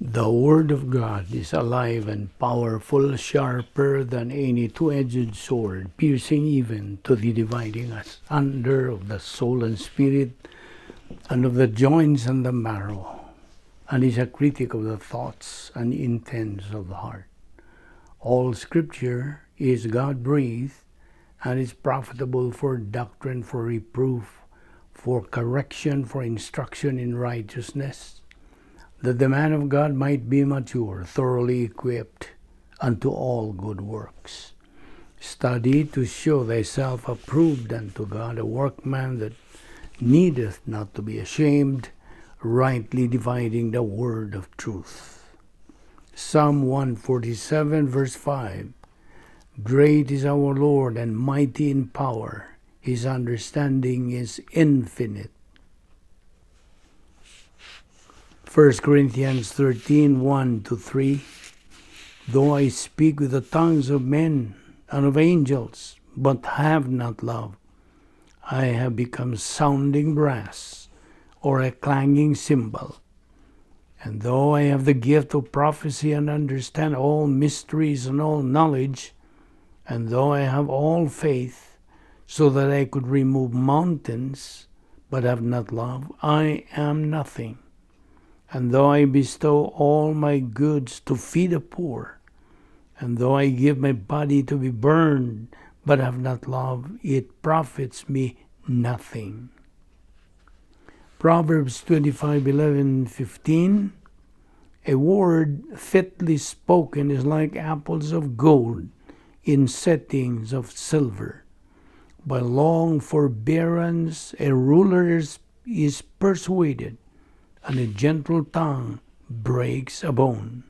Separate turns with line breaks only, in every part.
The Word of God is alive and powerful, sharper than any two-edged sword, piercing even to the dividing asunder of the soul and spirit, and of the joints and the marrow, and is a critic of the thoughts and intents of the heart. All Scripture is God-breathed and is profitable for doctrine, for reproof, for correction, for instruction in righteousness, that the man of God might be mature, thoroughly equipped unto all good works. Study to show thyself approved unto God, a workman that needeth not to be ashamed, rightly dividing the word of truth. Psalm 147, verse 5. Great is our Lord and mighty in power. His understanding is infinite. 1 Corinthians 13, 1 to 3. Though I speak with the tongues of men and of angels, but have not love, I have become sounding brass or a clanging cymbal. And though I have the gift of prophecy and understand all mysteries and all knowledge, and though I have all faith so that I could remove mountains, but have not love, I am nothing. And though I bestow all my goods to feed the poor, and though I give my body to be burned, but have not love, it profits me nothing. Proverbs 25, 11, 15. A word fitly spoken is like apples of gold in settings of silver. By long forbearance a ruler is persuaded, and a gentle tongue breaks a bone.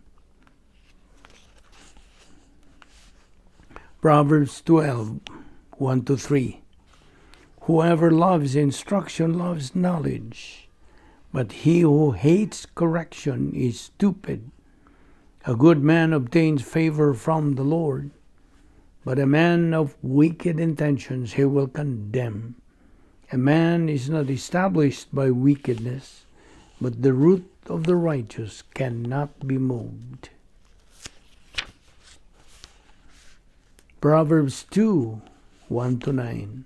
Proverbs 12, 1 to 3. Whoever loves instruction loves knowledge, but he who hates correction is stupid. A good man obtains favor from the Lord, but a man of wicked intentions he will condemn. A man is not established by wickedness, but the root of the righteous cannot be moved. Proverbs 2, 1 to 9.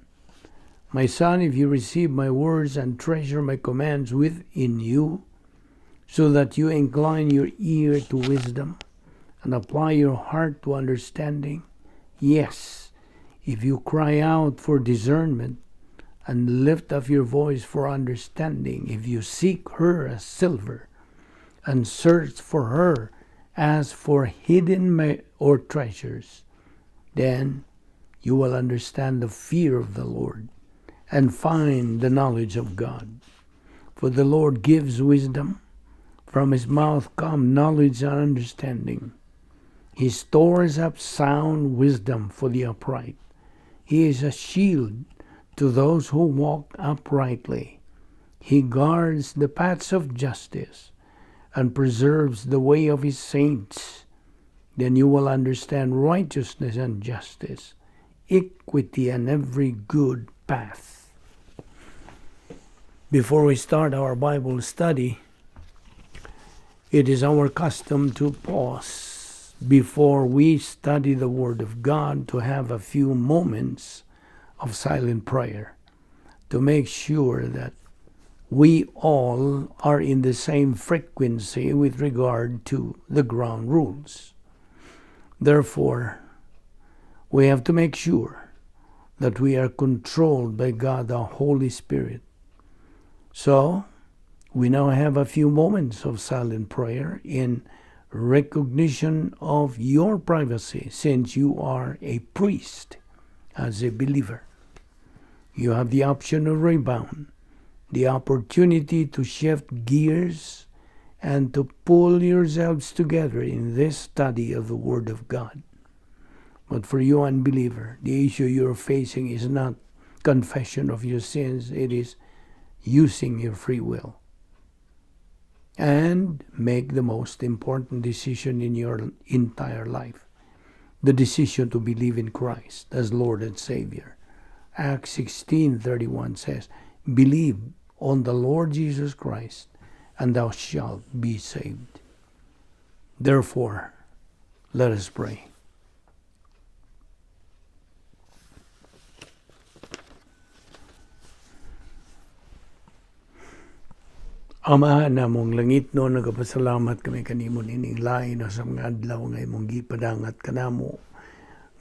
My son, if you receive my words and treasure my commands within you, so that you incline your ear to wisdom and apply your heart to understanding, yes, if you cry out for discernment and lift up your voice for understanding, if you seek her as silver and search for her as for hidden or treasures, then you will understand the fear of the Lord and find the knowledge of God. For the Lord gives wisdom. From his mouth come knowledge and understanding. He stores up sound wisdom for the upright. He is a shield to those who walk uprightly. He guards the paths of justice and preserves the way of his saints. Then you will understand righteousness and justice, equity and every good path. Before we start our Bible study, it is our custom to pause before we study the Word of God to have a few moments of silent prayer to make sure that we all are in the same frequency with regard to the ground rules. Therefore, we have to make sure that we are controlled by God, the Holy Spirit. So, we now have a few moments of silent prayer in recognition of your privacy, since you are a priest as a believer. You have the option of rebound, the opportunity to shift gears and to pull yourselves together in this study of the Word of God. But for you, unbeliever, the issue you're facing is not confession of your sins, it is using your free will. And make the most important decision in your entire life, the decision to believe in Christ as Lord and Savior. Acts 16:31 says, Believe on the Lord Jesus Christ, and thou shalt be saved. Therefore, let us pray. Ama namong langitnon, nagapasalamat kami kanimo nining lain sa mga adlaw nga imong gipadangat kanamo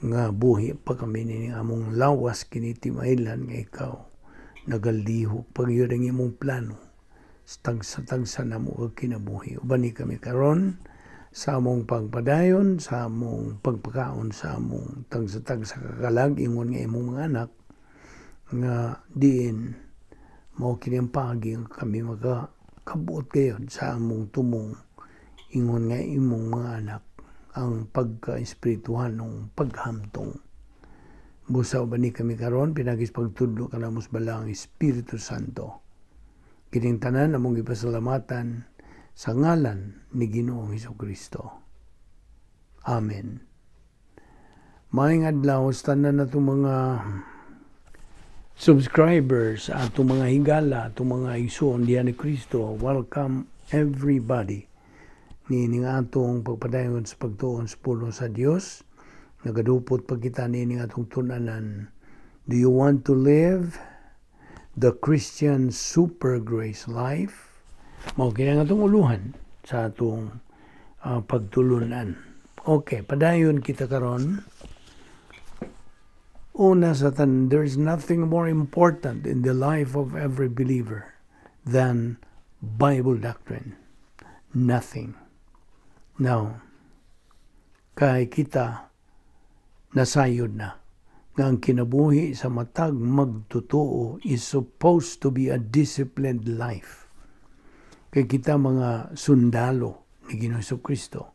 nga buhi pa kami nining among lawas kini timahilan nga ikaw nagalihok pagyud ang imong plano sa tagsa-tagsa namo kag kinabuhi. Uban ni kami karon sa among pagpadayon, sa among pagpakaon, sa among tagsa-tagsa kakalag ingon nga imong mga anak nga diin mao kini ang paagi nga kami maka kabuot gayod sa among tumong ingon nga imong mga anak ang pagka-espirituhanong paghamtong. Busa uban ni kami karon pinagis pagtudlo kanamo sa Balaang Espiritu Santo. Kining tanan among gipasalamatan sa ngalan ni Ginoong Hesukristo. Amen. Maayong adlaw sa tanan natong mga subscribers, atong mga higala, atong mga igsoon diha ni Kristo. Welcome everybody. Niining atong pagpadayon sa pagtuon sa pulong sa Dios. Nagadupot pa kita niining atong tun-anan. Do you want to live the Christian super grace life? Mao kini ang atong uluhan sa atong pagtulunan. Okay, padayon kita karon. Una sa tanan, there is nothing more important in the life of every believer than Bible doctrine. Nothing. Now, kay kita nasayod na nga ang kinabuhi sa matag magtotoo is supposed to be a disciplined life. Kay kita mga sundalo ni Ginoong Kristo.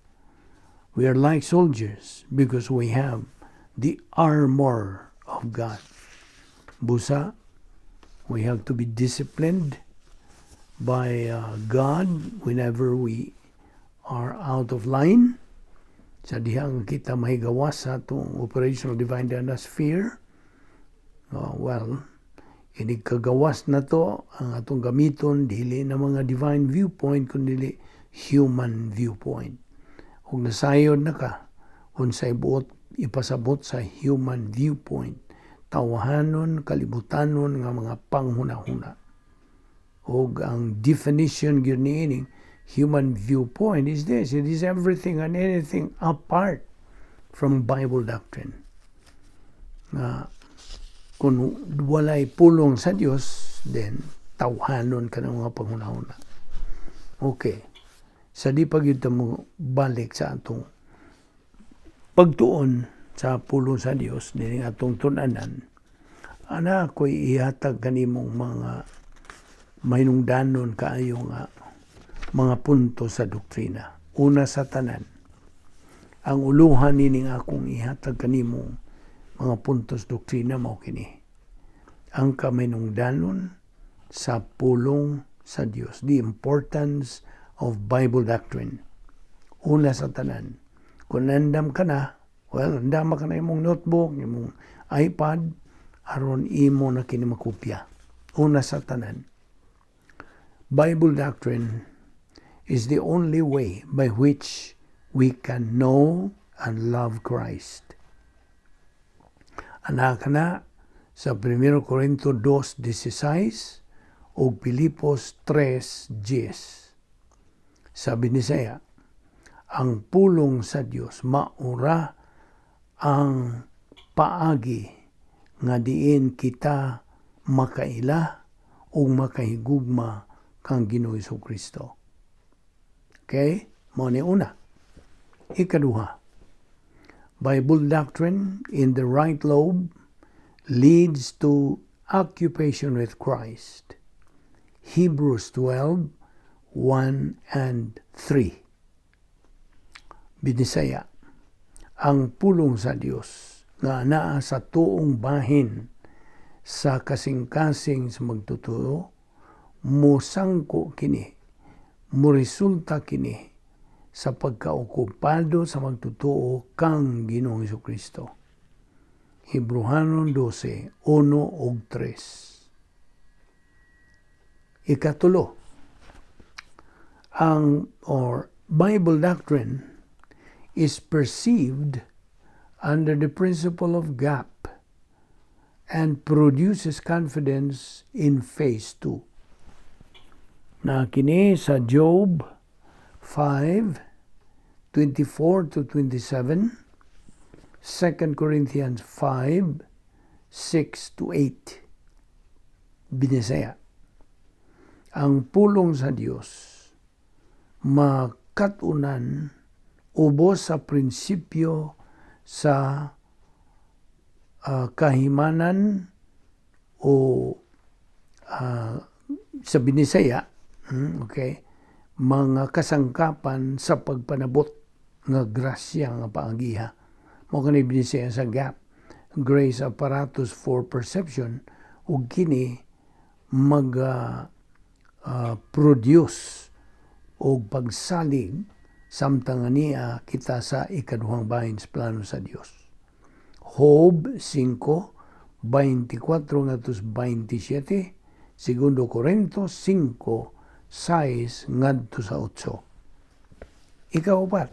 We are like soldiers because we have the armor of God. Busa, we have to be disciplined by God whenever we are out of line. Sa dihang kita mahigawas sa atong operational divine sphere, well, inig kagawas na to ang atong gamiton dili na mga divine viewpoint kundi human viewpoint. Kung nasayod na ka unsay buot ipasabot sa human viewpoint, tawahanon, kalibutanon nga mga panghuna-huna. Og ang definition gyud niini human viewpoint is this: it is everything and anything apart from Bible doctrine. Nga kung walay pulong sa Dios, then tawhanon ka ng mga panghuna-huna. Okay. Sa di pa gyud mo balik sa atong pagtuon sa pulong sa Dios nining atong tun-anan, ana ako'y ihatag kanimong mga mahinungdanon kaayo nga mga punto sa doktrina. Una sa tanan, ang uluhan nining akong ihatag kanimo mga puntos doktrina mao kini: ang kaminungdanon sa pulong sa Dios, the importance of Bible doctrine. Una sa tanan, kung nandam ka na, well, andama ka na imong notebook, imong iPad, aron imo na kini makopya. Una sa tanan, Bible doctrine is the only way by which we can know and love Christ. Anak na sa 1 Corinto 2:16 o Filipos 3:10. Sabi ni saya, ang pulong sa Dios maura ang paagi nga diin kita makaila o makahigugma kang Ginoo Kristo. Okay? Mao ni una. Ikaduha, Bible doctrine in the right lobe leads to occupation with Christ. Hebrews 12, 1 and 3. Binisaya, ang pulong sa Dios nga naa sa tuong bahin sa kasing-kasing sa magtotoo, mosangko kini, moresulta kini sa pagkaokupado sa magtotoo kang Ginoong Kristo. Hebreohanon 12, 1 ug 3. Ikatulo, ang or Bible doctrine is perceived under the principle of gap and produces confidence in phase 2. Na kini sa Job 5, 24 to 27, 2 Corinthians 5, 6 to 8. Binisaya. Ang pulong sa Dios makatunan ubos sa prinsipyo sa kahimanan o sa Binisaya, okay, mga kasangkapan sa pagpanabot nga grasya nga paagiha. Mao kani Binisaya sa gap, grace apparatus for perception, ug kini mag produce og pagsalig samtang niya kita sa ikaduhang bahin sa plano sa Dios. Job 5, 24 ngadto 27, Segundo Corinto 5, 6 ngadto sa 8. Ikaupat,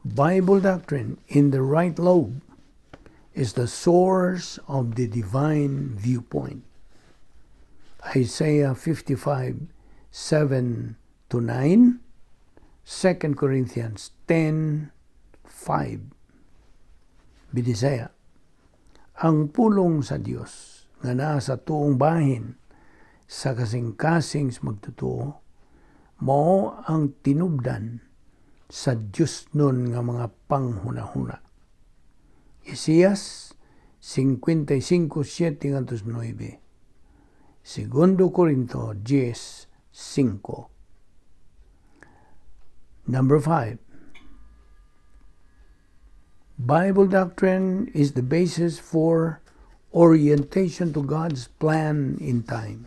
Bible doctrine in the right lobe is the source of the divine viewpoint. Isaiah 55, 7 to 9, 2 Corinthians 10, 5. Binisaya, ang pulong sa Dios nga naa sa tuong bahin sa kasing-kasing sa magtotoo, mao ang tinubdan sa Diyos nun nga mga panghunahuna. Isaias 55, 7 ngadto 9. Segundo Corinto 10, 5. Number 5. Bible doctrine is the basis for orientation to God's plan in time.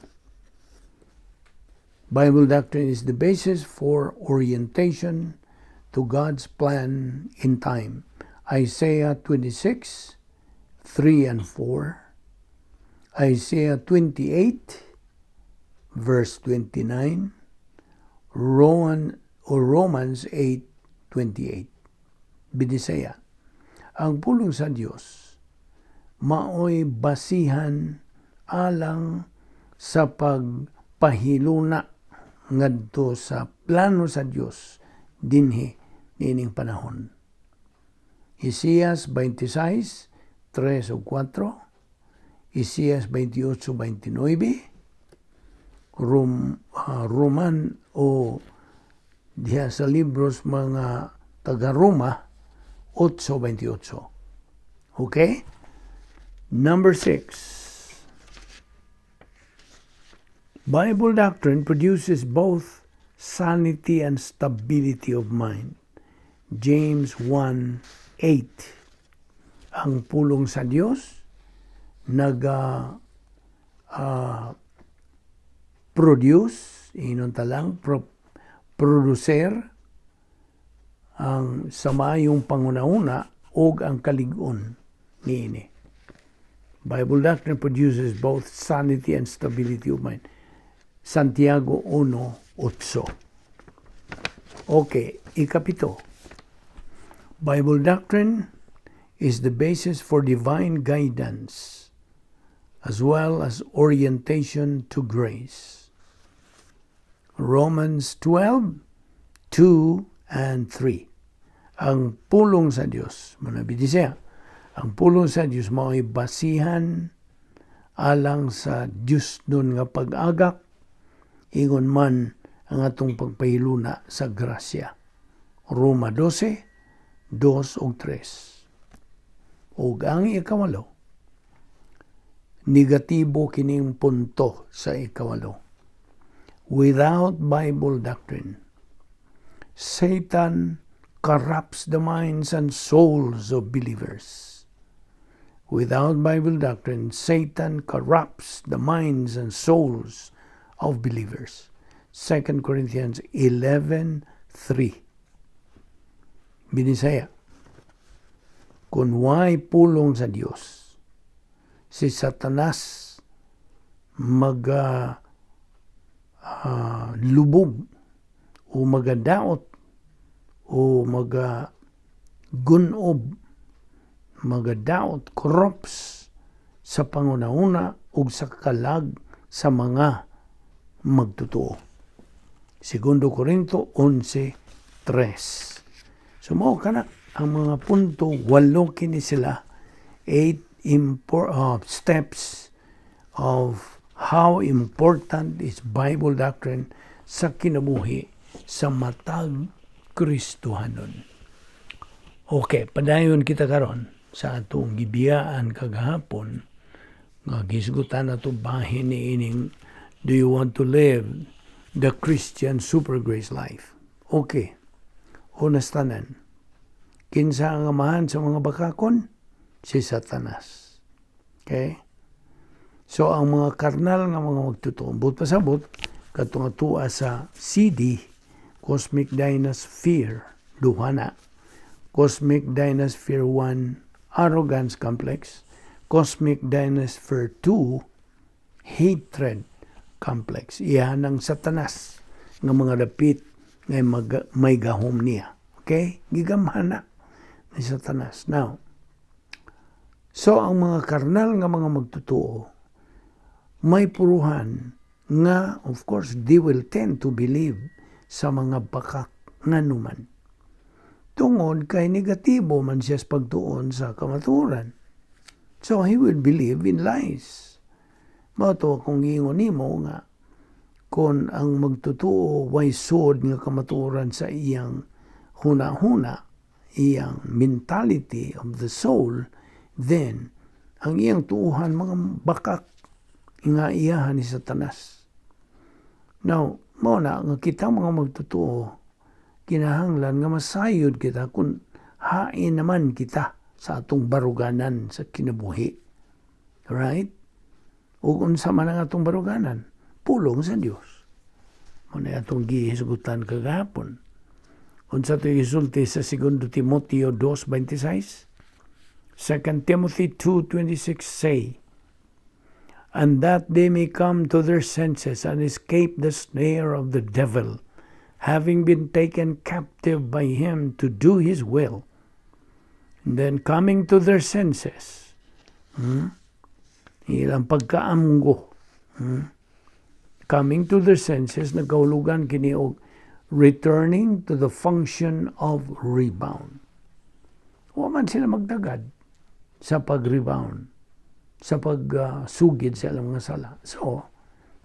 Bible doctrine is the basis for orientation to God's plan in time. Isaiah 26, 3 and 4. Isaiah 28, verse 29. Roman or Romans 8, 28. Binisaya. Ang pulong sa Dios maoy basihan alang sa pagpahiluna ngadto sa plano sa Dios dinhi niining panahon. Isaias 26, 3 ug 4, Isaias 28, 29, Roman o diha sa libros mga taga-Roma 8:28. Okay? Number 6. Bible doctrine produces both sanity and stability of mind. James 1:8. Ang pulong sa Dios naga produce, inon talang producer ang sa maayong panghunahuna ug ang kalig-on niini. Bible doctrine produces both sanity and stability of mind. Santiago 1:8. Okay, ikapito. Bible doctrine is the basis for divine guidance as well as orientation to grace. Romans 12, 2 and 3. Ang pulong sa Dios, manabidi siya, ang pulong sa Dios mao'y basihan alang sa Dios nun nga pag-agak, ingon man ang atong pagpahiluna sa grasya. Roma 12, 2 ug 3. Ug ang ikawalo, negatibo kining punto sa ikawalo. Without Bible doctrine, Satan corrupts the minds and souls of believers. Without Bible doctrine, Satan corrupts the minds and souls of believers. 2 Corinthians 11:3. Binisaya. Kung way pulong sa Dios, si Satanas mag lubog o magadaot o maga gunob, magadaot, corrupts sa panghunahuna ug sa kalag sa mga magtotoo. Segundo Corinto 11:3. So mao kana ang mga punto, walo kini sila, eight steps of how important is Bible doctrine sa kinabuhi sa matag Kristohanon. Okay, padayon kita karon sa atong gibiyaan kagahapon nga gisgutan nato bahin ni ining "Do you want to live the Christian super grace life?" Okay. Una sa tanan, kinsa ang amahan sa mga bakakon? Si Satanas. Okay? So ang mga karnal nga mga magtotoo, buot pasabot, katong atua sa CD, Cosmic Dynasphere, duha na. Cosmic Dynasphere 1, Arrogance Complex. Cosmic Dynasphere 2, Hatred Complex. Iyan ang Satanas nga mga dapit nga may gahom niya. Okay? Gigamhan na ni Satanas. Now, so ang mga karnal nga mga magtotoo, may puruhan nga, of course, they will tend to believe sa mga bakak nganuman. Tungod kay negatibo man siya sa pagtuon sa kamatuoran. So he will believe in lies. Mao to kung giingon nimo nga kung ang magtotoo way sud nga kamatuoran sa iyang huna-huna, iyang mentality of the soul, then ang iyang tuuhan mga bakak nga iyahan ni Satanas. Now, mao na nga kita mga magtotoo kinahanglan nga masayod kita kung hain naman kita sa atong baruganan sa kinabuhi. Right? Ug unsa man ang atong baruganan? Pulong sa Dios. Mao na atong gihisgutan kagahapon. Unsa to gisulti sa 2 Timoteo 2:26? 2 Timothy 2:26 say, "And that they may come to their senses and escape the snare of the devil, having been taken captive by him to do his will." And then coming to their senses, Ilang pagkaamgo, Coming to their senses, nagkaulugan kini og returning to the function of rebound. Wa man sila magdagad sa pag-rebound, sa pagsugid sa ilang mga sala. So,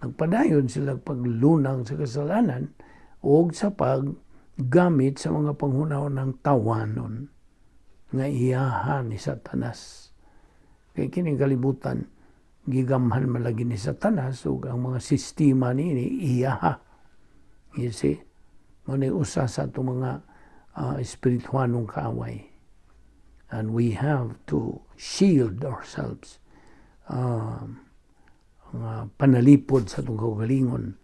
nagpadayon sila paglunang sa kasalanan o sa paggamit sa mga panghunahunang tawanon nga iyahan ni Satanas. Kay kining kalibutan, gigamhan man lagi ni Satanas ug ang mga sistema niini iyaha. You see? Mao ni usa sa atong mga espirituanong kaaway. And we have to shield ourselves, nga panalipod sa atong kaugalingon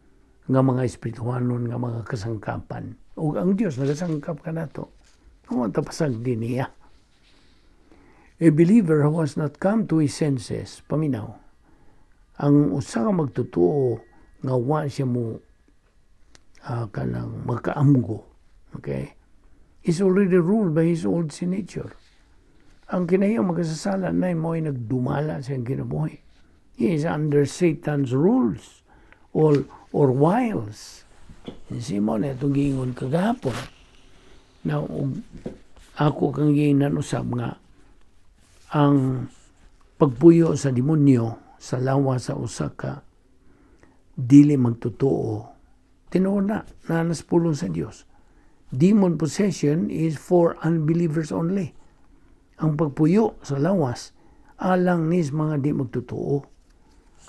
nga mga espirituhanon nga mga kasangkapan. Ug ang Dios nagasangkap kanato. Wa ta pasagdi niya. A believer who has not come to his senses, paminaw, ang usa ka magtotoo nga wa siya mo kanang magkaamgo, okay, is already ruled by his old sin nature. Ang kinahiyang makasasala na mo ay nagdumala sa iyang kinabuhi. He is under Satan's rules or wiles. Si mao na itong giingon kagahapon. Now, ug ako kang giingnan usab nga ang pagpuyo sa demonyo sa lawas sa usa ka dili magtotoo, tinuod na naa sa pulong sa Dios. Demon possession is for unbelievers only. Ang pagpuyo sa lawas alang ni sa mga di magtotoo.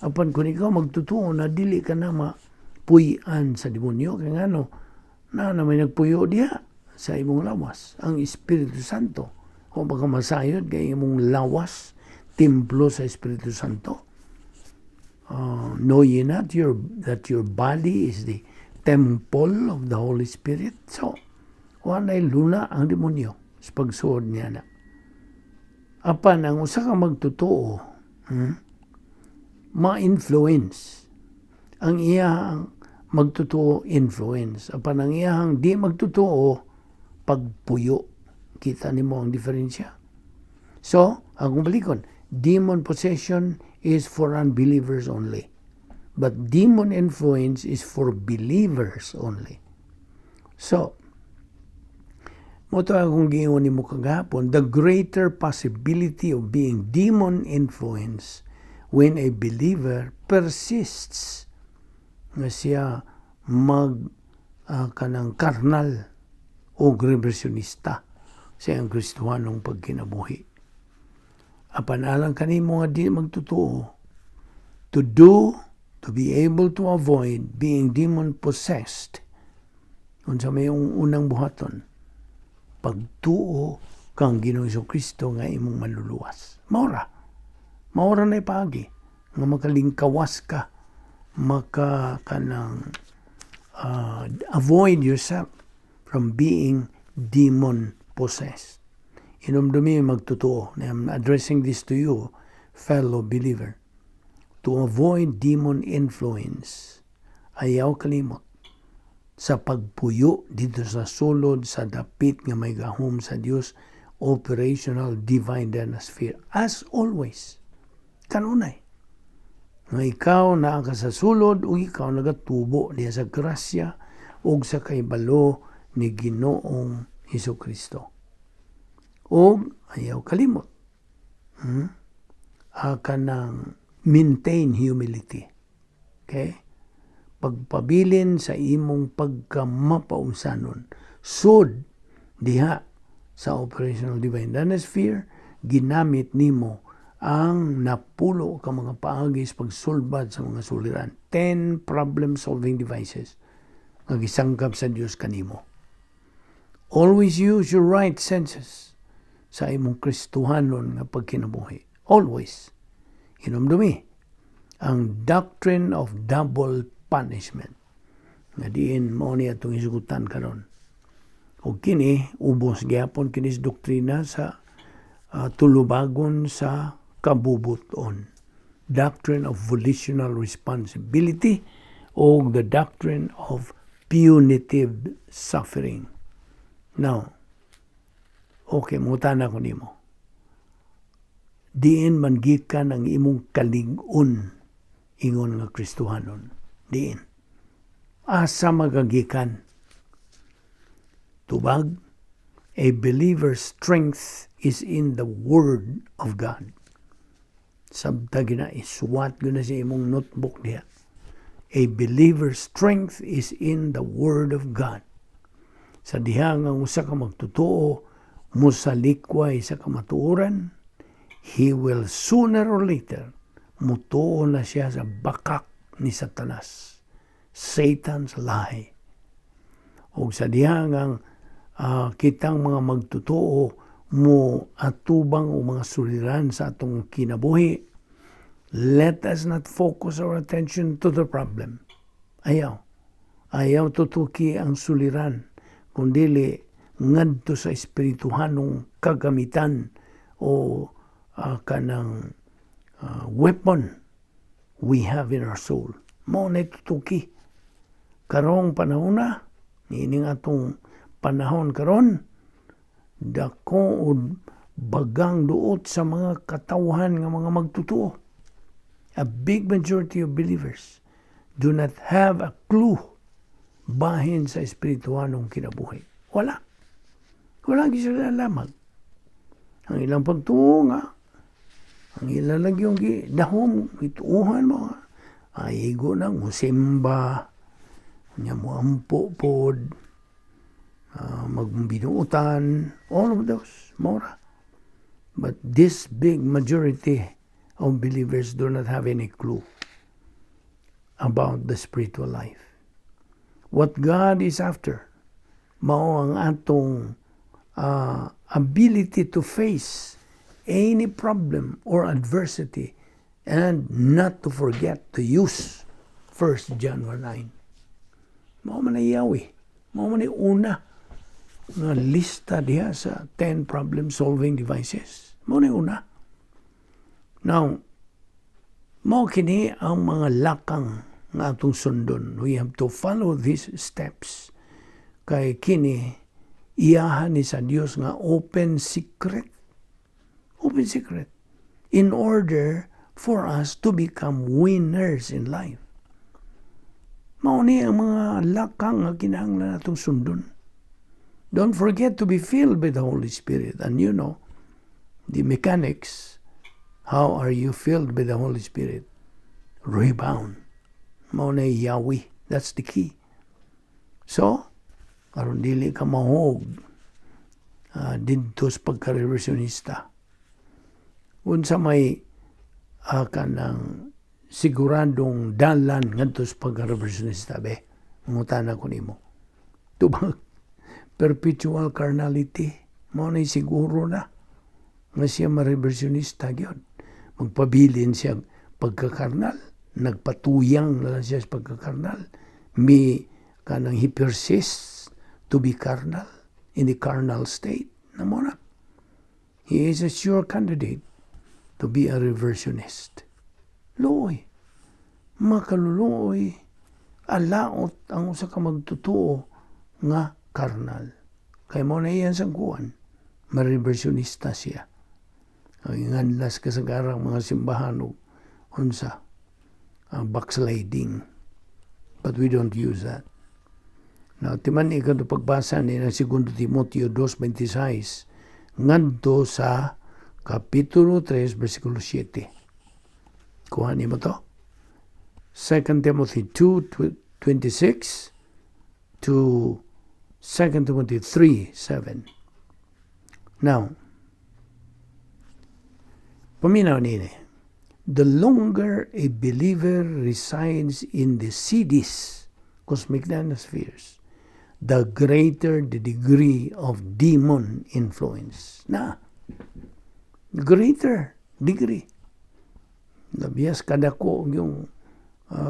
Apan kung ikaw magtotoo na, dili ka na mapuy-an sa demonyo, kay ngano na na may nagpuyo diha sa imong lawas, ang Espiritu Santo. O baka masayod kay imong lawas templo sa Espiritu Santo. Know ye not that your body is the temple of the Holy Spirit? So, walay luna ang demonyo sa pagsuod niya na. Apan ang usa ka magtotoo, ma-influence. Ang iyang magtotoo influence. Apan ang iyang di magtotoo, pagpuyo. Kita nimo ang diferensya? So, akong balikon, demon possession is for unbelievers only. But demon influence is for believers only. So, mao to akong giingon nimo kagahapon, the greater possibility of being demon influence when a believer persists nga siya mag kanang karnal o reversionista sa iyang Kristohanong pagkinabuhi. Apan alang kanimo nga di magtotoo, to be able to avoid being demon possessed, unsa may unang buhaton? Pagtuo kang Ginoong Kristo nga imong maluluwas. Mao ra. Mao ra na paagi nga makalingkawas ka, maka kanang avoid yourself from being demon possessed. Hinumdumi, magtotoo. I'm addressing this to you, fellow believer. To avoid demon influence, ayaw kalimot sa pagpuyo didto sa sulod sa dapit nga may gahom sa Dios, operational divine sphere, as always, kanunay nga ikaw naa ka sa sulod ug ikaw nagatubo diha sa grasya ug sa kahibalo ni Ginoong Hesus Kristo. Ug ayaw kalimot, Kanang maintain humility, okay? Pagpabilin sa imong pagkamapaunsanon. Sud diha sa operational divine sphere, ginamit nimo ang napulo ka mga paagi sa pagsulbad sa mga suliran. 10 problem-solving devices nga gisangkap sa Dios kanimo. Always use your right senses sa imong Kristohanon nga pagkinabuhi. Always. Hinumdumi ang doctrine of double punishment nga diin mao ni atong hisgutan karon. Ug kini ubos gyapon kini sa doktrina sa tulubagon sa kabubuton. Doctrine of volitional responsibility o the doctrine of punitive suffering. Now, okay, mangutana ko nimo. Diin man gikan ang imong kalig-on ingon nga Kristohanon? Diin? Asa magagikan? Tubag, a believer's strength is in the Word of God. Sabta gina, isuwat gina sa imong notebook diha. A believer's strength is in the Word of God. Sa diha nga ang usa ka magtotoo mosalikway sa kamatuoran, he will sooner or later mutuo na siya sa bakak ni Satanas. Satan's lie. O sa diha nga kitang mga magtotoo mo atubang o mga suliran sa atong kinabuhi, let us not focus our attention to the problem. Ayaw. Ayaw tutuki ang suliran, kundili ngadto sa espirituhanong kagamitan o kanang weapon we have in our soul. Mao na tutuki. Karong panahon na, niining atong panahon karon, dako og bagang duot sa mga katawhan nga mga magtotoo. A big majority of believers do not have a clue bahin sa espirituanong kinabuhi. Wala. Wala gyud sila lamag. Ang ilang pagtuo nga, ang ilang lang yung dahom, ituuhan mo, ay igo na, musimba, nya mo ampo pod, magbinuutan, all of those, mao ra. But this big majority of believers do not have any clue about the spiritual life. What God is after, mao ang atong ability to face any problem or adversity and not to forget to use 1 John 1:9. Mao man iyaw eh. Mao man una nga lista diha sa 10 problem solving devices. Mao na una. Now, mao kini ang mga lakang nga atong sundon. We have to follow these steps. Kay kini Iyahan ni sa Dios nga open secret. Open secret. In order for us to become winners in life. Mao ni ang mga lakang nga kinahanglan natong sundon. Don't forget to be filled by the Holy Spirit. And you know, the mechanics, how are you filled by the Holy Spirit? Rebound. Mao na Yahweh. That's the key. So, aron dili ka mahog didto sa pagka-reversionista. Unsa may kanang siguradong dalan ngadto sa pagka-reversionista, be? Mangutana ko nimo. Tubag perpetual carnality. Mao na siguro na nga siya ma-reversionista gyud. Magpabilin siya pagkakarnal. Nagpatuyang na lang siya sa pagkakarnal. Mi kanang he persists to be carnal, in the carnal state. Na mao na. He is a sure candidate to be a reversionist. Luoy. Makaluluoy. Alaot ang usa ka magtotoo nga karnal. Kay mao na iyan sang kuan, ma-reversionista siya. Ang nganlas kasagarang mga simbahan og unsa backsliding. But we don't use that. Now, timan ikaw pagbasa ni ng 2 Timoteo 2.26 ngadto sa Kapitulo 3, versikulo 7. Kuha nimo to. 2 Timothy 2.26 to 2 Timothy 3.7. Now, paminaw nini. The longer a believer resides in the CDs, cosmic spheres, the greater the degree of demon influence. Na, greater degree. Labias kadako yung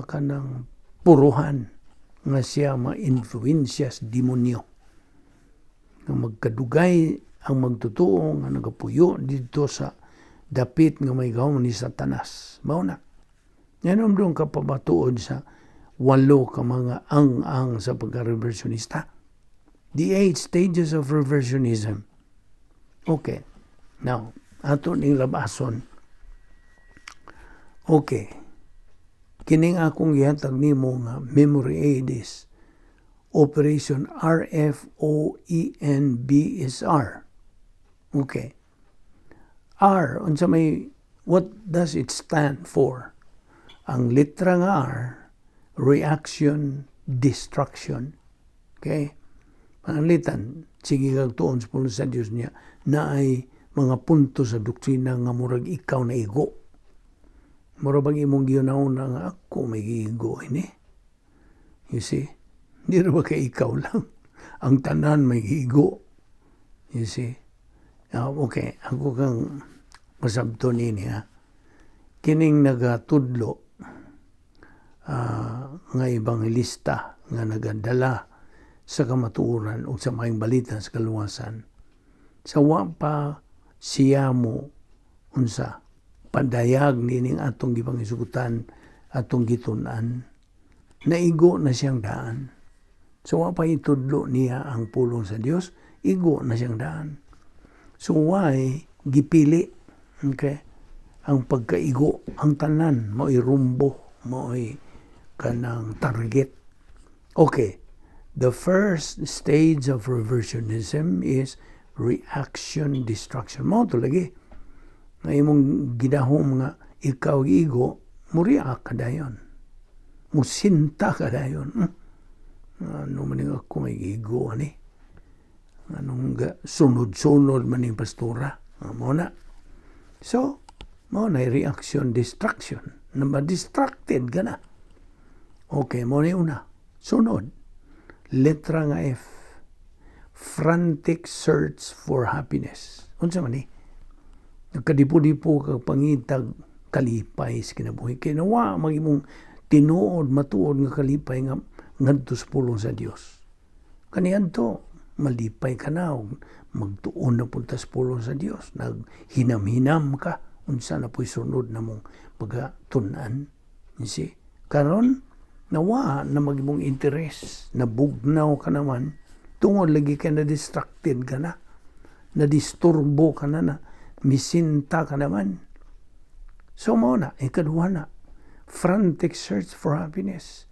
kanang puruhan nga siya ma-influensya sa demonyo. Nga magkadugay ang magtotoo nga nagapuyo dito sa dapit nga may gahom ni Satanas. Mao na. Yan doon ka pamatuod sa walo ka mga ang-ang sa pagka-reversionista. The eight stages of reversionism. Okay. Now, ato ning labason. Okay. Kining akong gihatag nimo nga memory aid is Operation RFOENBSR. Okay. R, unsa may, what does it stand for? Ang litra nga R, reaction, destruction. Okay? Pananglitan, sige kag tuon sa pulong sa Dios niya, na ay mga punto sa doktrina nga murag ikaw na igo. Murag bang imong gihuna nga ako may giigo ini. You see? Hindi ra ba kay ikaw lang? Ang tanan may giigo. You see? Okay, ako kang masabto nini ha. Kining nagatudlo nga ebanghelista nga nagadala sa kamatuoran o sa maayong balita sa kaluwasan. Sa wa pa siya mo unsa padayag nining atong gipangisugutan, atong gitun-an, naigo na siyang daan. So wa pa itudlo niya ang pulong sa Dios, igo na siyang daan. So why gipili, okay, ang pagkaigo? Ang tanan mao'y rumbo, mao'y kanang target. Okay, the first stage of reversionism is reaction destruction. Mao to lagi nga imong gidahom nga ikaw igo, mo-react ka dayon, musinta ka dayon. Ano man yung ako may igo ani, anong sunod-sunod man yung pastora? Mao na. So mao na reaction destruction na ma-distracted ka na. Okay, mao na una. Sunod, letra nga F, frantic search for happiness. Unsa man ni? Nagkadipo-dipo kag pangitag kalipay sa kinabuhi kay nawa magimong tinuod matuod nga kalipay nga ngadto sa pulong sa Dios. Kaniadto malipay ka na og magtuon na punta sa pulong sa Dios, naghinam-hinam ka unsa na po'y sunod na mong pagatunan. You see? Karon nawa na magimong interes, nabugnaw ka naman. Tungod lagi kay na distracted ka na. Na-disturbo ka na na. Misinta ka naman. So mao na, ikaduha na. Frantic search for happiness.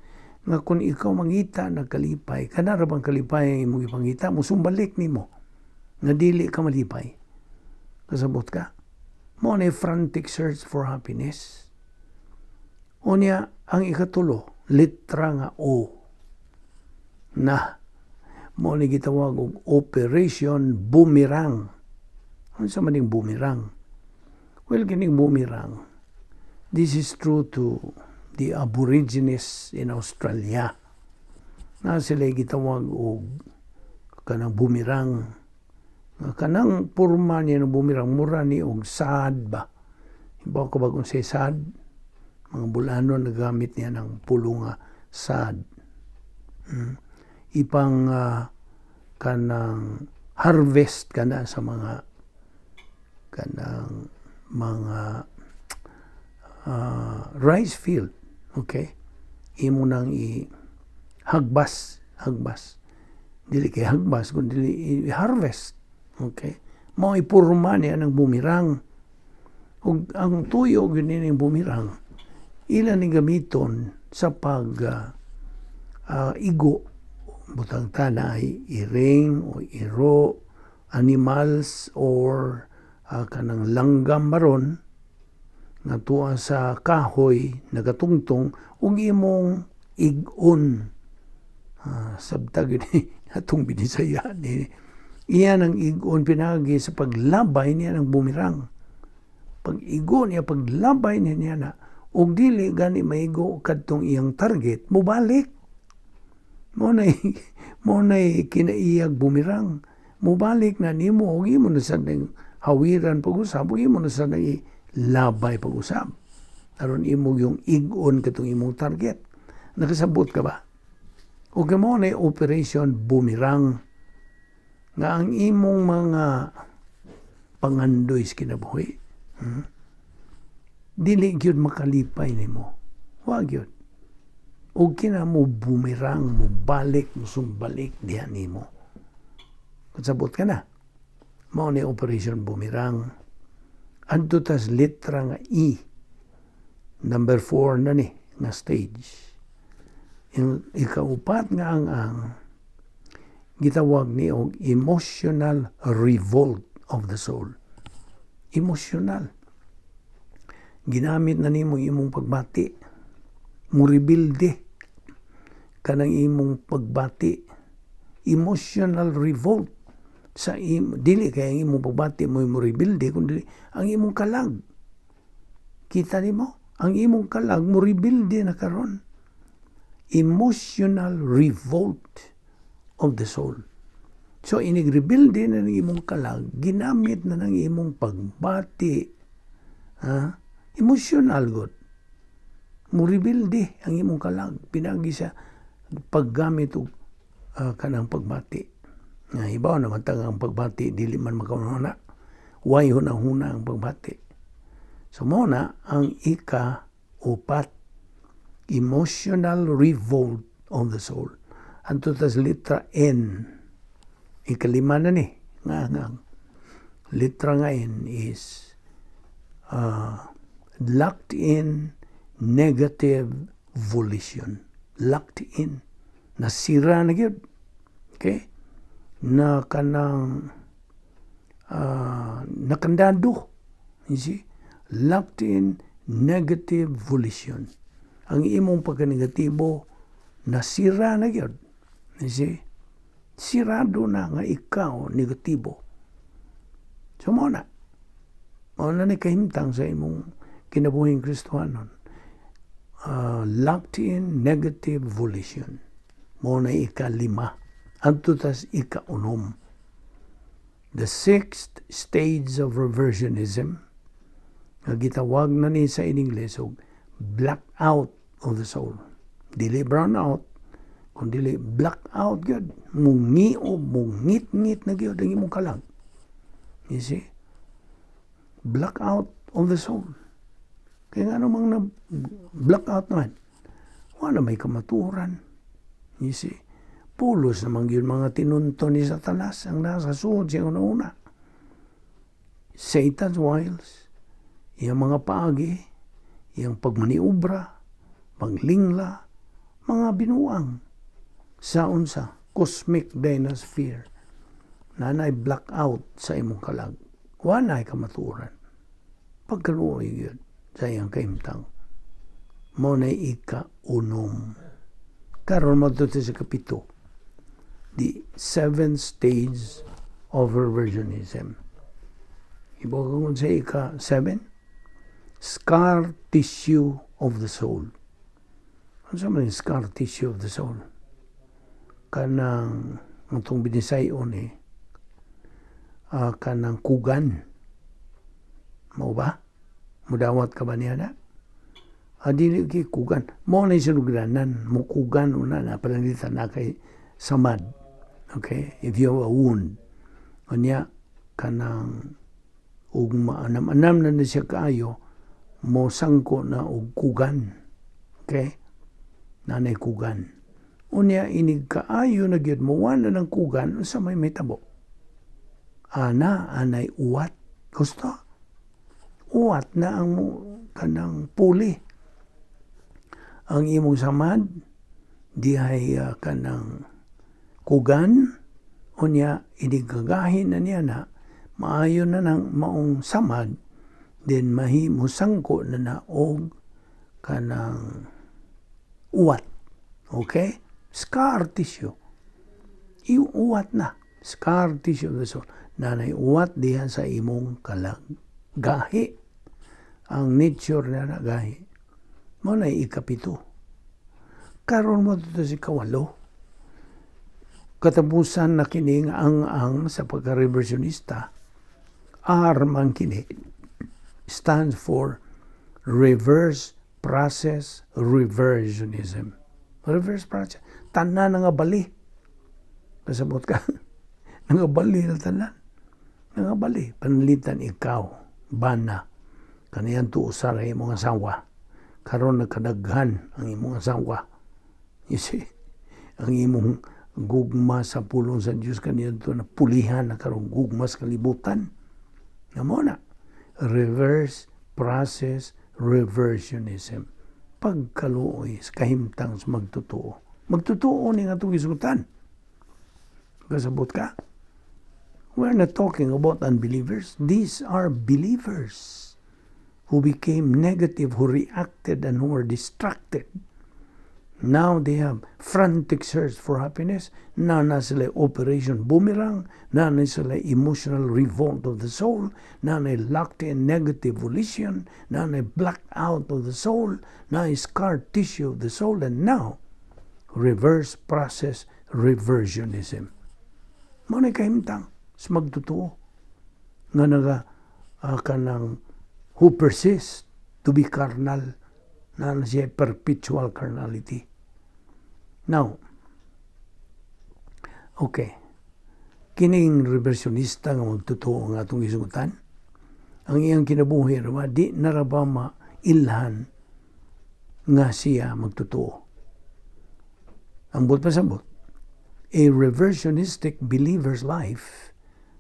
Nga kung ikaw mangita nagkalipay, kana ra bang kalipay ang imong ipangita, musumbalik nimo nga dili ka malipay. Kasabot ka? Mao na frantic search for happiness. Unya, ang ikatulo, litra nga O. Na, mao ni gitawag og Operation Boomerang. Unsa man ning boomerang? Well, kining boomerang, this is true to the Aborigines in Australia. Na sila gitawag og kanang boomerang. Nga kanang porma niya ng boomerang, mura ni og sad ba. Hibaw ka ba kung say sad? Mga Bol-anon nagamit niya ng pulo nga sad. Ipang kanang harvest kana sa mga kanang mga rice field. Okay? Imo nang i hagbas, hagbas. Dili kay hagbas kun dili i-harvest. Okay? Mao ipurma niya ng boomerang. Ug ang tuyo gyud ni boomerang ila ni gamiton sa pag igo, butang tanay iring o iro, animals or kanang langgam baron nga tuwa sa kahoy nagatungtong ug imong ig-on. Sabta gyud atong Binisaya ni iyan ang ig-on pinagi sa paglabay niya ng boomerang. Pag igo niya, paglabay niya niya na ug dili gani maigo kadtong iyang target, mobalik. Mo nay kinaiyag boomerang. Mobalik na nimo ug imo na sad ning hawiran pag-usab ug imo na sad nang ilabay pag-usab aron imo yung ig-on katong imong target. Nakasabot ka ba? Ug mao na Operation Boomerang nga ang imong mga pangandoy sa kinabuhi, Dili gyud makalipay nimo. Wa gyud. Ug kina mo boomerang, mo balik, mo sumbalik diha nimo. Kasabot ka na? Mao ni Operation Boomerang. Adto tas litra nga E. Number 4 na ni nga stage. Yung ikaupat nga ang gitawag ni og emotional revolt of the soul. Emotional. Ginamit na nimo imong pagbati. Muribilde kanang imong pagbati. Emotional revolt sa dili kay ang imong pagbati mo mo rebilde, kundi ang imong kalag. Kita nimo ang imong kalag mo rebilde na karon. Emotional revolt of the soul. So inig rebilde na ng imong kalag, ginamit na ng imong pagbati, ha? Emotional god. Mo rebilde ang imong kalag pinagi sa paggamit og kanang pagbati. Nga hibaw naman ta ang pagbati dili man makahuna. Way hunahuna ang pagbati. So mao na ang ika upat, emotional revolt of the soul. Anto tas litra N. Ikalima na ni nga litra nga N is locked in negative volition. Locked in. Nasira na gyud. Okay? Na kanang nakandado. You see? Locked in negative volition. Ang imong pagkanegatibo, nasira na gyud. You see? Sirado na nga ikaw negatibo. So mao na. Mao na ni kahimtang sa imong kinabuhing Kristohanon. Locked in negative volition. Mao na ikalima. Adto tas ikaunom. The sixth stage of reversionism nga gitawag na ni sa in English og blackout of the soul. Dili brown out, kun dili blackout gyud. Mungiob, mungit-ngit na gyud ang imong kalag. You see? Blackout of the soul. Kaya nga namang na blackout naman, wala may kamaturan. You see? Pulos naman yun mga tinunto ni Satanas ang nasa suod siyang una. Satan's wiles, iyang mga paagi, iyang pagmaniubra, paglingla, mga binuang sa unsa cosmic dynasphere na nay blackout sa imong kalag. Wa nay kamatuoran. Pagkaluoy gyud sa iyang kahimtang. Mao na ika-unom. Karon mo sa kapito. The seventh stage of reversionism. Ibo kung sa ika-7, scar tissue of the soul. Ano sa man scar tissue of the soul? Kanang ang itong binisayon eh, kanang kugan. Mao ba? Mudawat ka ba niya na? Dili kay kugan. Mao na sinugranan. Mukugan una na pananglitan na kay samad. Okay? If you have a wound. Unya, kanang ug maanam-anam na siya kaayo, mo sangko na og kugan. Okay? Nanay kugan. Unya, inig kaayo na gyud mo na ng kugan, unsa may mahitabo? Ana, anay uwat. Gusto? Uwat na ang mo kanang puli. Ang imong samad, dihay kanang kugan, unya, inig gagahin na niya na, maayo na ng maong samad, then mahimo sangko na na og kanang uwat. Okay? Scar tissue. Iuwat na. Scar tissue of the soul. Nanay uwat diha sa imong kalag. Gahi. Ang nature na na gahi. Mao na ikapito. Karon mo to si kawalo. Katapusan na kini nga ang sa pagka-reversionista, R man kini stands for reverse process reversionism. Reverse process. Tanan nga bali. Kasabot ka. Nga bali na tanan. Nga bali. Pananglitan ikaw, bana. Kaniyan tuusar ang imong asawa. Karon nagkadaghan ang imong asawa. You see? Ang imong gugma sa pulong sa Dios kaniadto na pulihan na karong gugma sa kalibutan. Nga mo na. Reverse process reversionism. Pagkaluoy sa kahimtang sa magtotoo. Magtotoo ni nga itong isutan. Kasabot ka? We're not talking about unbelievers. These are believers who became negative, who reacted and who were distracted. Now they have frantic search for happiness. Naa na sila Operation Boomerang. Naa na sila emotional revolt of the soul. Naa na locked in negative volition. Naa na blackout of the soul. Naa scar tissue of the soul. And now, reverse process reversionism. Mao na kahimtang sa magtotoo nga naga kanang who persist to be carnal na siya perpetual carnality. Now, okay. Kining reversionista nga magtotoo nga atong isugutan, ang iyang kinabuhi ra di na ra ba mailhan nga siya magtotoo? Ang buot pasabot, a reversionistic believer's life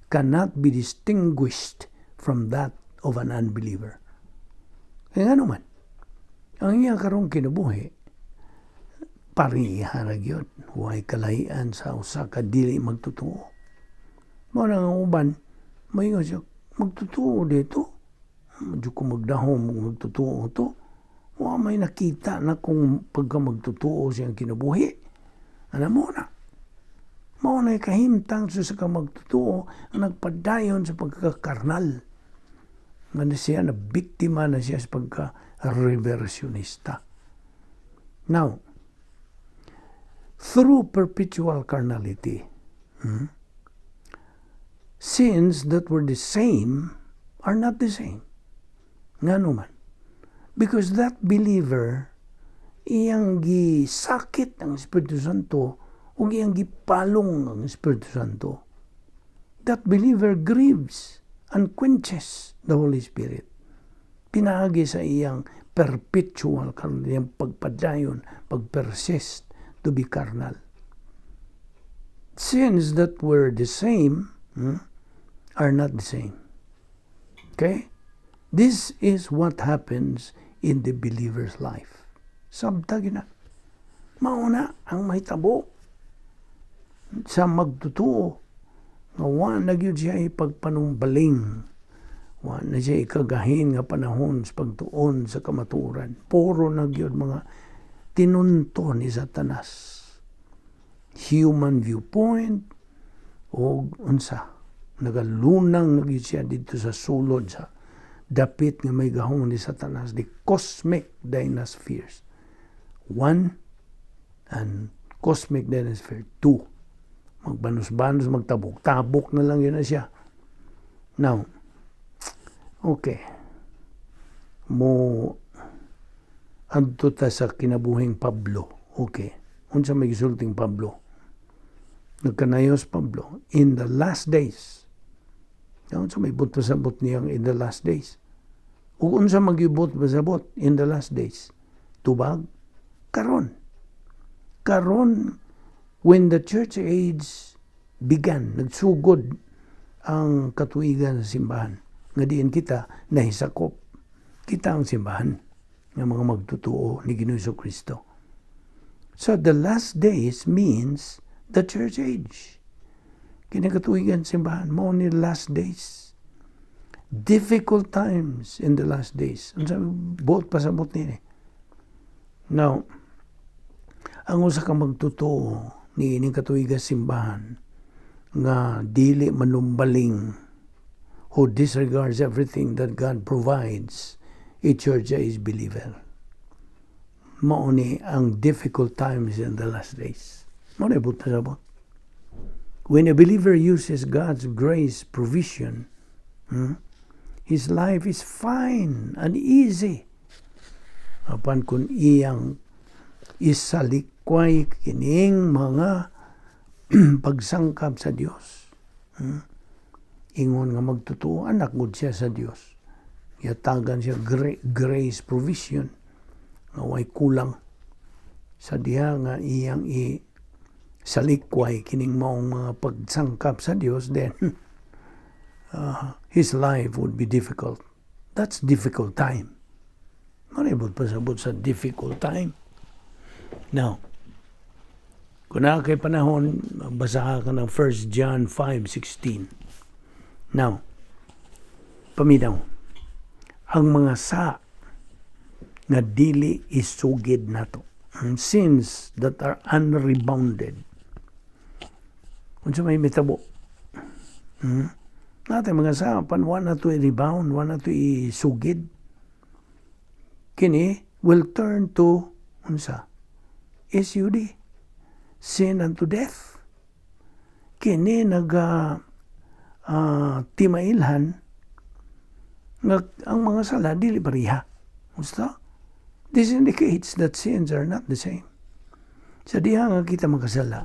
cannot be distinguished from that of an unbeliever. Kaya nga naman, ang iyang karong kinabuhi, pariha ra gyud, way kalahian sa usa ka dili magtotoo. Mao na ang uban, maingon siya, "Magtotoo dito? Medyo ko magdahom magtotoo to. Wa may nakita na kung pagka magtotoo siyang kinabuhi." Ano mo na? Mao na kahimtang sa ka magtotoo ang nagpadayon sa pagkakarnal. Nga na siya, na biktima na siya sa pagka-reversionista. Now, through perpetual carnality, sins that were the same are not the same. Nga naman? Because that believer, iyang gisakit ang Espiritu Santo ug iyang gipalong ang Espiritu Santo. That believer grieves and quenches the Holy Spirit. Pinaagi sa iyang perpetual, iyang pagpadayon, pagpersist to be carnal. Sins that were the same are not the same. Okay? This is what happens in the believer's life. Sabta gyud na. Mao na ang mahitabo sa magtutuo nga wa na gyud siya ipagpanumbaling. Wa na siya ikagahin nga panahon sa pagtuon sa kamatuoran. Puro na gyud mga tinunto ni Satanas. Human viewpoint o unsa. Nagalunang na gyud siya didto sa sulod sa dapit nga may gahom ni Satanas, the cosmic dynaspheres. One and cosmic dynasphere two. Magbanos-banos, magtabok-tabok na lang gyud na siya. Now, okay. Mo adto ta sa kinabuhing Pablo. Okay. Unsa may gisulting Pablo? Nagkanayos Pablo, in the last days. Unsa may buot pasabot niyang in the last days? Ug unsa magyubot pasabot in the last days? Tubag karon. Karon, when the church age began, nagsugod ang katuigan sa simbahan nga diin kita nahisakop. Kita ang simbahan nga mga magtutuo ni Ginoong Kristo. So the last days means the church age. Kinakatuigan simbahan mao ni last days. Difficult times in the last days. Unsa buot pasabot niini? Now, ang usa ka magtotoo ni ining katuigan simbahan nga dili manumbaling, who disregards everything that God provides, a church age believer. Mao ni ang difficult times in the last days. Mao ni buot pasabot. When a believer uses God's grace provision, his life is fine and easy. Apan kung iyang isalikway kining mga pagsangkap sa Dios, ingon nga magtotoo, anak gud siya sa Dios. Yatagan siya grace provision nga way kulang, sa diha nga iyang i salikway kining maong mga pagsangkap sa Dios, then his life would be difficult. That's difficult time. Maribot pasabot sa difficult time. Now, kung naa kay panahon, basa ka ng 1 John 5:16. Now, paminaw. Ang mga sa nga dili isugid nato. Ang sins that are unrebounded. Unsa may mitabo? Naa tay mga sa pan wa na to i-rebound, wa na to isugid. Kini will turn to unsa? SUD. Sin unto death. Kini naga timailhan nga ang mga sala dili pareha. Gusto? This indicates that sins are not the same. Sa diha nga kita makasala,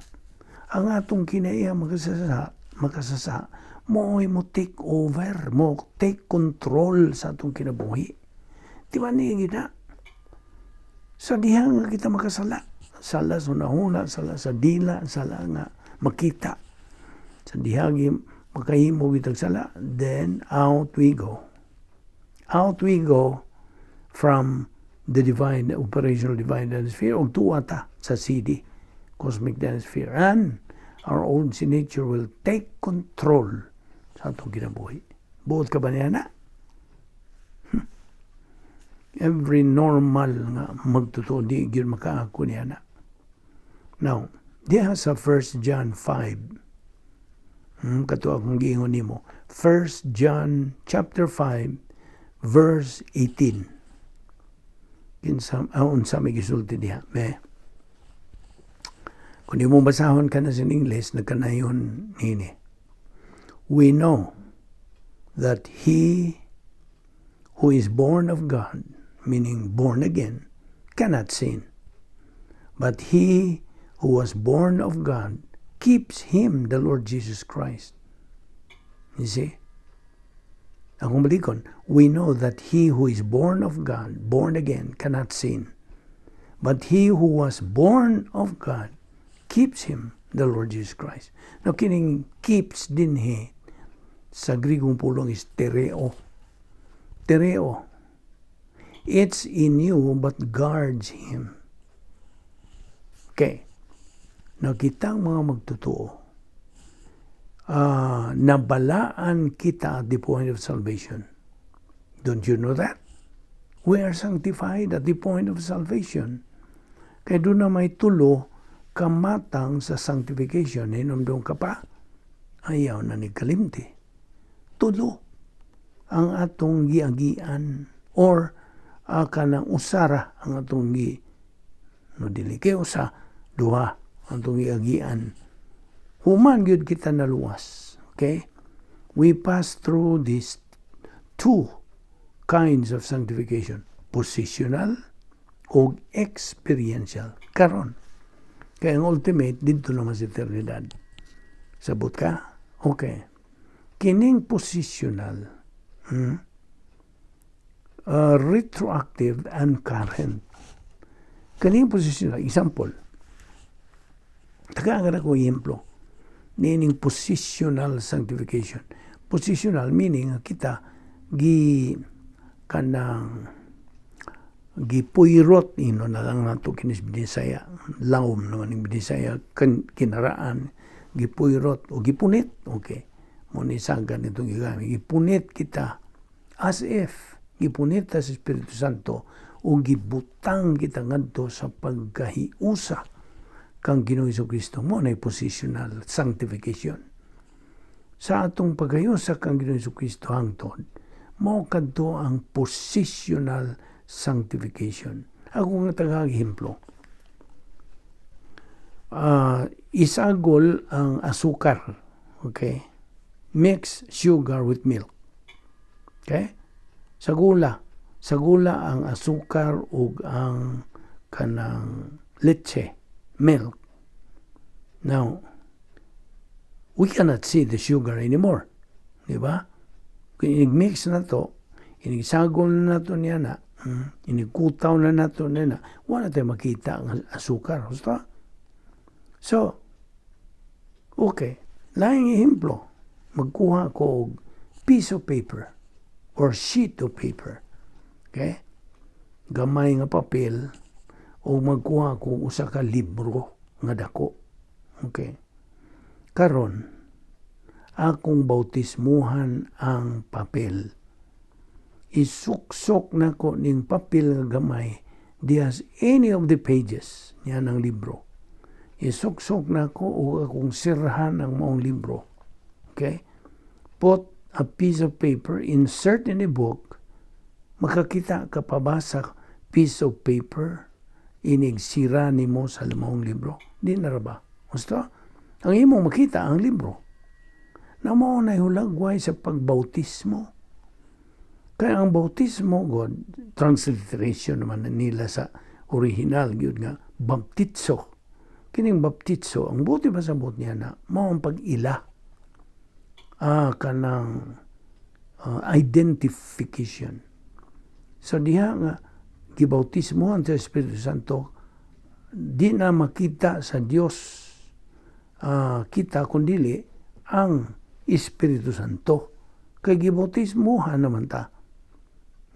ang atong kinaiya makasasa, mo mo take over, mo take control sa atong kinabuhi. Di ba niya gina? Sa diha nga kita makasala, sala sa hunahuna, sala sa dila, sala nga makita. Sa diha makahimo kitag sala, then out we go. Out we go from the divine, operational divine sphere, og tuwa ta sa CD, cosmic sphere. And our own sin nature will take control sa atong kinabuhi. Buot ka ba niya na? Every normal nga magtotoo, di gyud makaako niya na. Now, diha sa 1 John 5, kato akong giingon nimo, 1 John chapter 5 verse 18. Kinsa unsa may gisulti diha? Me. Kung di mo basahon ka na sa English, nagkanayon nini. We know that he who is born of God, meaning born again, cannot sin. But he who was born of God keeps him, the Lord Jesus Christ. You see? Akong balikon, we know that he who is born of God, born again, cannot sin. But he who was born of God keeps him, the Lord Jesus Christ. Now, kining "keeps" dinhi sa Grigong pulong is tereo. Tereo. It's in you but guards him. Okay. Now, kitang mga magtotoo, nabalaan kita at the point of salvation. Don't you know that? We are sanctified at the point of salvation. Kay duna may tulo kamatang sa sanctification. Hinumdum ka pa? Ayaw na ni kalimti. Tulo ang atong giagian or kanang usara ang atong gi, no, dili kay usa, duha ang atong giagian human gyud kita naluwas. Okay, we pass through these two kinds of sanctification, positional o experiential. Karon kay ang ultimate didto naman sa eternidad. Sabot ka? Okay, kining positional, retroactive and current. Kining positional, example, tagaan ko ehemplo niining positional sanctification. Positional meaning kita gi kanang gipuyrot, ino na lang nato kinis Binisaya, lawom naman ning Binisaya, kinaraan, gipuyrot o gipunit. Okay, mo ni sagad nitong gigamit, gipunit kita, as if gipunit ta sa Espiritu Santo o gibutang kita ngadto sa pagkahiusa kang Ginoong Kristo. Mo na positional sanctification. Sa atong pagkahiusa kang Ginoong Kristo, hangtod mao kadto ang positional sanctification. Ako nga taga ehemplo. Isagol ang asukar. Okay? Mix sugar with milk. Okay? Sagula. Sagula ang asukar ug ang kanang leche, milk. Now, we cannot see the sugar anymore. Di ba? Kung inig-mix na to, inigsagol na nato niya na, inigkutaw na nato niya na, wala tayo makita ang asukar. Gusto? So, okay. Laing ehemplo, magkuha ko og piece of paper or sheet of paper. Okay? Gamay nga papel o magkuha ko og usa ka libro nga dako. Okay. Karon, akong bautismuhan ang papel. Isuksok nako ning papel nga gamay diha any of the pages niya ng libro. Isuksok nako o akong sirhan ang maong libro. Okay? Put a piece of paper, insert in a book, makakita ka pa ba sa piece of paper inigsira nimo sa maong libro? Di na ra ba? Gusto? Ang imong makita ang libro. Na mao na hulagway sa pagbautismo. Kaya ang bautismo, God, transliteration naman nila sa original, gyud nga, baptizo. Kining baptizo, ang buti pa sa niya na, mao ang pag-ila. Kanang identification. So diha nga, gibautismohan sa Espiritu Santo, di na makita sa Dios kita kundili ang Espiritu Santo. Kay gibautismohan naman ta.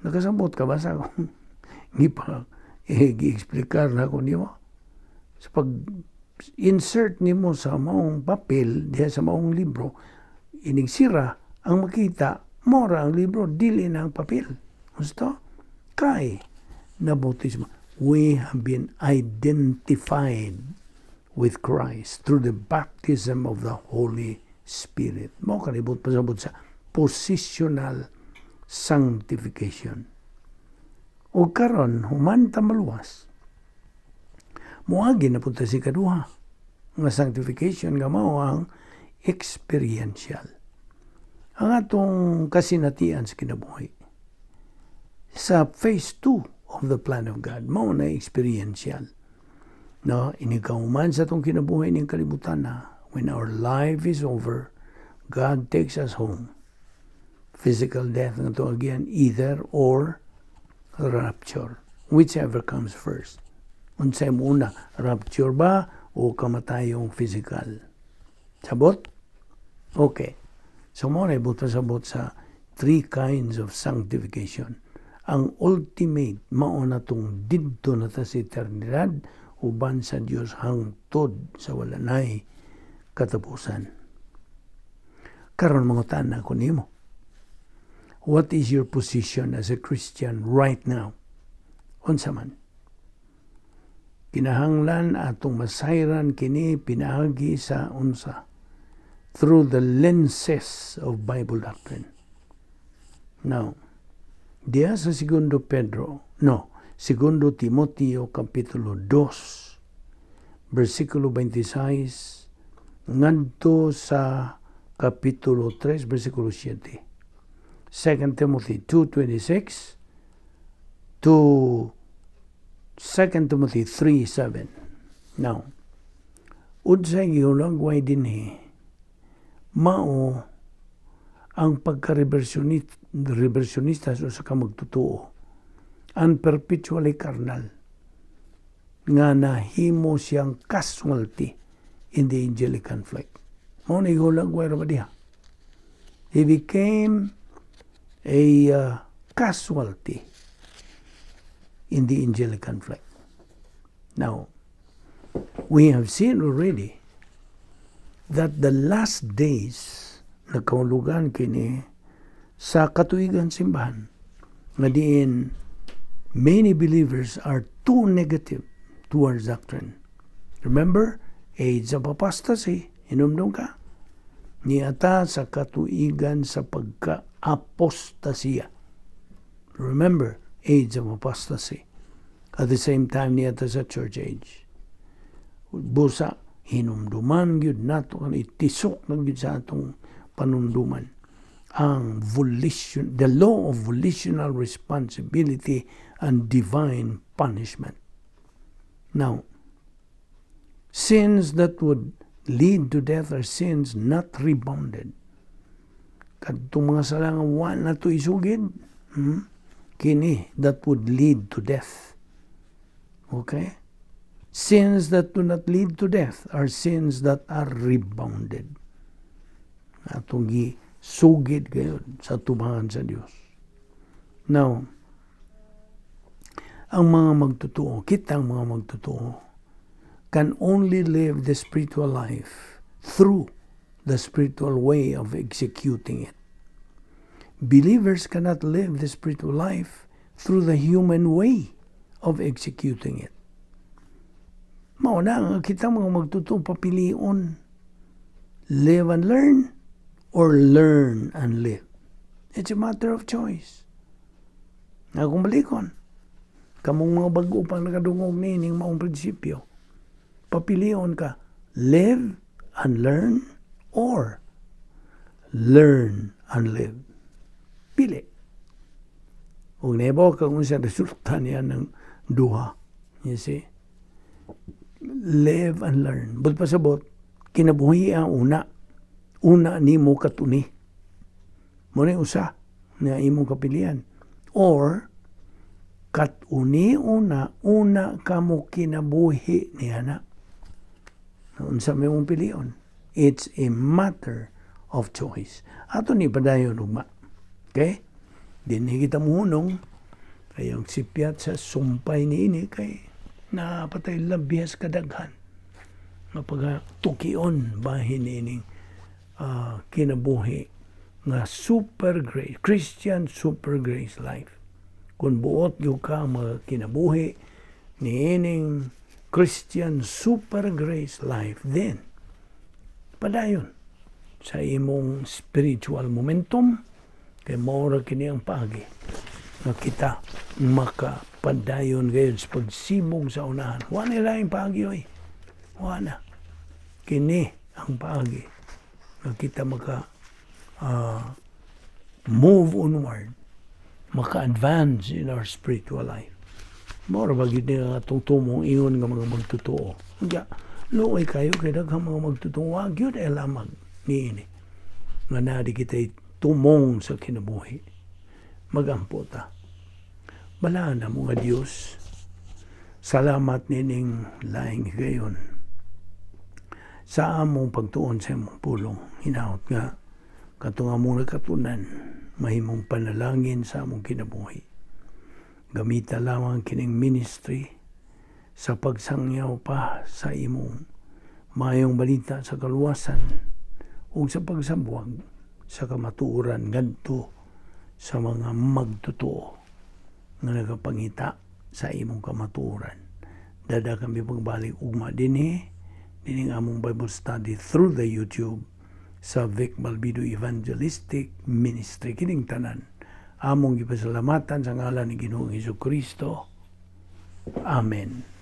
Nakasabot ka ba sa akong gipa gi-explikar na ako nimo? Sa pag insert nimo sa maong papel diha sa maong libro, inigsira, ang makita mora ang libro, dili na ang papel. Gusto? Kay na bautismo. We have been identified with Christ through the baptism of the Holy Spirit. Mo kanibot pasabot sa positional sanctification. O karon human ta maluwas, moagi na punta si kaduha nga sanctification nga mao ang experiential. Ang atong kasinatian sa kinabuhi. Sa phase 2 of the plan of God, mao na experiential. No, inikahuman sa atong kinabuhi ning kalibutan na, when our life is over, God takes us home. Physical death nga to again, either or rapture, whichever comes first. Unsay muna, rapture ba O kamatayong physical? Sabot? Okay. So mao na pasabot sa three kinds of sanctification. Ang ultimate mao na tong didto na ta sa eternidad uban sa Dios hangtod sa wala nay katapusan. Karon, mangutana ko nimo. What is your position as a Christian right now? Unsa man? Kinahanglan atong masayran kini pinaagi sa unsa? Through the lenses of Bible doctrine. Now, diya sa Segundo Pedro, no, Segundo Timoteo Kapitulo 2, versikulo 26, ngadto sa Kapitulo 3, versikulo 7. 2 Timothy 2:26 to 2 Timothy 3:7. Now, unsay gihulagway dinhi mao ang pagka-reversionista sa usa ka magtotoo, ang perpetually carnal nga nahimo siyang casualty in the angelic conflict. Mao ni gihulagway ra ba diha? He became a casualty in the angelic conflict. Now, we have seen already that the last days, nakahulugan kini sa katuigan simbahan nga diin many believers are too negative towards doctrine. Remember, age of apostasy, hinumdum ka? Niata sa katuigan sa pagka-apostasiya. Remember, age of apostasy. At the same time, niata sa church age. Busa, hinumduman gyud nato kan itisok na gyud sa atong panumduman ang volition, the law of volitional responsibility and divine punishment. Now, sins that would lead to death are sins not rebounded. Kadtong mga sala nga wa na to isugid, kini that would lead to death. Okay? Sins that do not lead to death are sins that are rebounded. Atong gisugid gayud sa tubangan sa Dios. Now, ang mga magtotoo, kitang mga magtotoo, can only live the spiritual life through the spiritual way of executing it. Believers cannot live the spiritual life through the human way of executing it. Mao na nga kita mga magtotoo, papilion. Live and learn or learn and live. It's a matter of choice. Nga kung balikon, kamong mga bago pang nakadungog nining maong prinsipyo, papilion ka, live and learn or learn and live. Pili. Ug nahibaw ka kung sa resulta niya ng duha. You see? Live and learn. But pasabot, kinabuhi ang una. Una nimo katuni. Mao na usa na imong kapilian. Or, katuni una, una kamo kinabuhi niya na. Unsa may mong pilion. It's a matter of choice. Ato ni padayon ugma. Okay? Dinhi kita mohunong kay ang sipyat sa sumpay niini kay napatay labias kadaghan nga pagka tukion bahin niining kinabuhi nga super grace, Christian super grace life. Kung buot gyud ka mga kinabuhi niining Christian super grace life, then padayon sa imong spiritual momentum kay mao ra kini ang paagi nga kita makapadayon gayon sa pagsimog sa unahan. Wa na laing paagi oy. Wa na. Kini ang paagi nga kita maka move onward, maka-advance in our spiritual life. Mao ra ba gyud ni nga atong tumong ingon nga mga magtotoo. Unya, luoy kayo kay daghang mga magtotoo wa gyud ay lamag niini. Nga naa di kita'y tumong sa kinabuhi. Magampo ta. Balaan na mga Diyos. Salamat nining laing higayon. Sa among pagtuon sa imong pulong, hinaot nga katong among nakatunan mahimong panalangin sa among kinabuhi. Gamita lamang kining ministry sa pagsangyaw pa sa imong maayong balita sa kaluwasan ug sa pagsabwag sa kamatuoran ngadto sa mga magtotoo nga nagapangita sa imong kamatuoran. Dada kami pagbalik ugma dinhi dining among Bible study through the YouTube sa Vic Balbido Evangelistic Ministry. Kining tanan among gipasalamatan sa ngalan ni Ginoong Hesus Kristo. Amen.